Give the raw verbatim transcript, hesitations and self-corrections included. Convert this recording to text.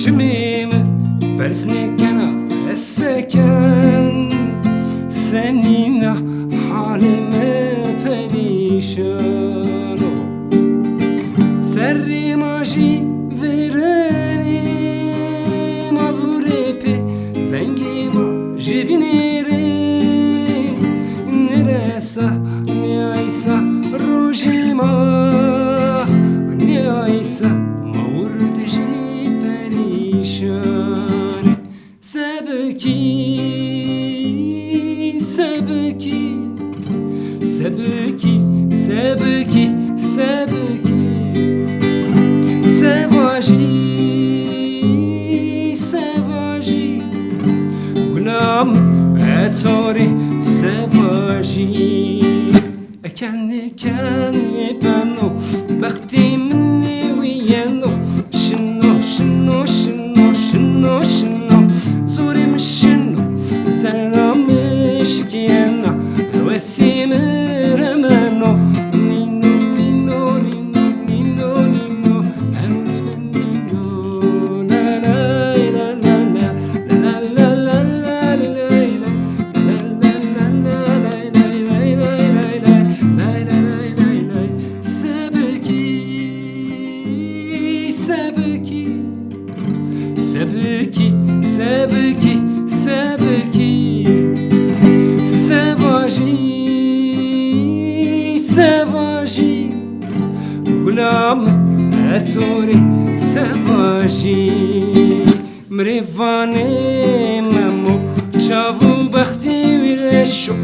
Çimê min berz nekena, ez seken senîna halê me perîşan o. Serrê ma jî vêrenê, ma dûrê pê vengê ma jê binêrê. Niresa, niyaysa rojê ma, niyaysa ma wir dijî perîşan e. Sebikî, sebikî, sebikî, sebikî, sebikî. Sevajî, sevajî, gulam etorê sevajî. Kenê kenê beno, bextê min ê wî yeno. Şino, şino, şino, şino, şino. Zorê min şino, zerra min şikiyena. Hewesê min remeno. Nîno, nîno, nîno, nîno, nîno. Her nîno. La, la, la, la, la, la, la, la, la, la, la, la. Sebikî, sebikî, sebikî, sebikî, sebikî. Sevajî, sevajî, gulam etorê sevajî. Mirêvanê memo, çav û bextê wî reşo.